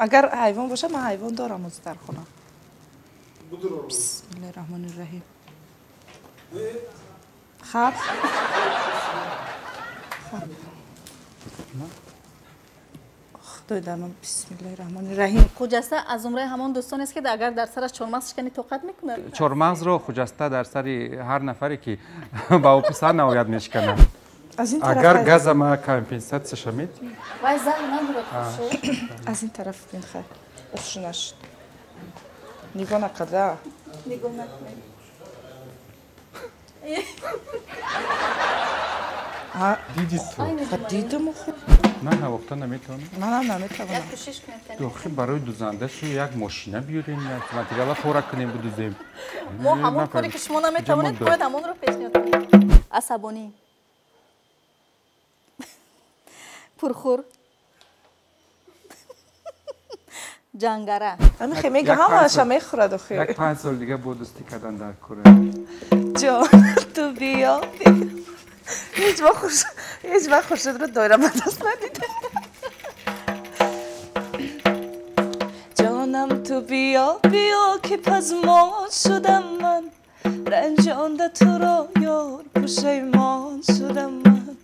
Агар ҳайвон бошад, ман ҳайвон дорам оз дар хона. Бисмиллаҳи раҳмони раҳим. Хаб. Хаб. Худои дармон, бисмиллаҳи раҳмони раҳим. Хуҷаста аз зумраи ҳамон дӯстон аст, ки агар дар сараш чормағз шикани, тоқат мекунад. Чормағзро Хуҷаста дар сари ҳар нафаре, ки ба ӯ писанд наояд, мешиканад. Аз ин тараф агар газа ма компенсатсияша медиҳӣ? Вай заҳр надорад, хушед. Аз ин тараф бин, хай. Уф, нашуд. Нигоҳ накарда. Нигоҳ накунед. Диди ту? Дидам хуб. Ман навохта наметавонам. Манам наметавонам. Як кӯшиш кунед. Охи, барои дузандашу як мошина биёрем, як материала пора кунем, бидузем. Мо ҳамон коре, ки шумо наметавонед, бояд ҳамонро пешниҳод кунем. Асабонӣ. Пурхур. Ҷангара. Ҳамихе мега, ҳамаша мехӯрад охи. Як 5 сол дига бо дӯстӣ кардан дар кора. Ҷон, ту биё. Ҳеҷ вақт Хуршедро доира ба даст надидам. Ҷонам, ту биё, биё, ки пазмон шудам ман. Ранҷонда туро ёр, пушаймон шудам ман.